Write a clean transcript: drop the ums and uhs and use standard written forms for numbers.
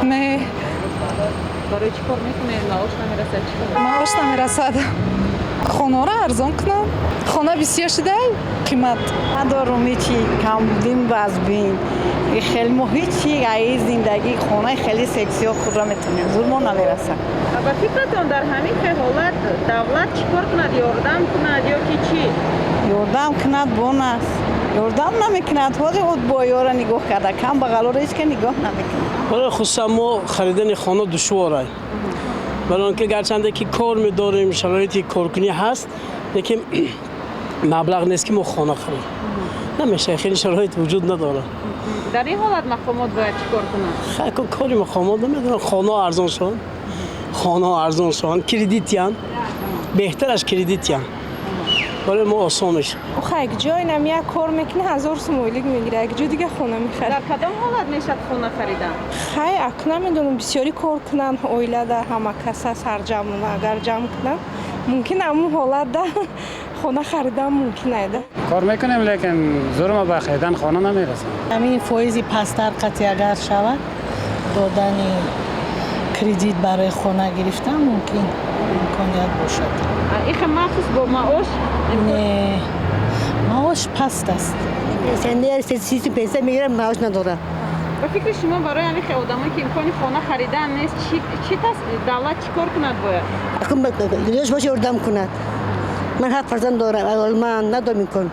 Не. Барои чӣ кор мекунед? Маош намерасад, чӣ кор? Маош намерасад. Хонаро арзон кунам. Хона бисёр шуда, қимат. Надорум ҳечи, камбудим вазбин. Хеле мо ҳечи аи зиндагӣ хонаи хеле сексиё худро метонем. Зур мо намерасад. Ба фикратон, дар ҳамин хел ҳолат давлат чӣ кор кунад? Ёрдам кунад ё ки чӣ? Ёрдам кунад, бон аст. Ёрдам намекунад. Ҳозир худ боёра нигоҳ карда, кам бағалоро ҳеч ка нигоҳ намекунад. Барои хусусан мо харидани хона душвор аст, барои он ки гарчанде ки кор медорем, шароити коркунӣ ҳаст, лекин маблағ нест, ки мо хона харем. Намешавад, хеле шароит вуҷуд надорад. Дар ин ҳолат мақомот бояд чӣ кор кунад? Хай, кори мақомот намедонам. Хонаҳо арзон шаванд, хонаҳо арзон шаванд, кредитиян беҳтараш, кредитиян барои мо осон мешавад. Охай, як ҷой нам як кор мекунӣ, 1000 сум ойлик мегирӣ, як ҷо дига хона мехарӣ. Дар кадом ҳолат мешавад хона харидан? Хай, ак намедонам, бисёрӣ кор кунанд, оилада ҳама каса сарҷамъ агар ҷамъ кунанд, мумкин ҳамун ҳолатда хона харидан мумкин айда. Кор мекунем, лекин зӯрма ба харидан хона намерасад. Ҳамин фоизи пасттар қатъи агар шавад, додани кредит барои хона гирифтан мумкин, имконият бошад. Ихе махсус бо маош? Не, маош паст аст. Пенсионер 30 пенсия мегирам, маош надорам. Ба фикри шумо, барои ҳамин хел одамое, ки имкони хона харидан нест, чӣ давлат чӣ кор кунад бояд? Лош бош, ёрдам кунад. Ман ҳафт фарзанд дорам, ман надорам имкон.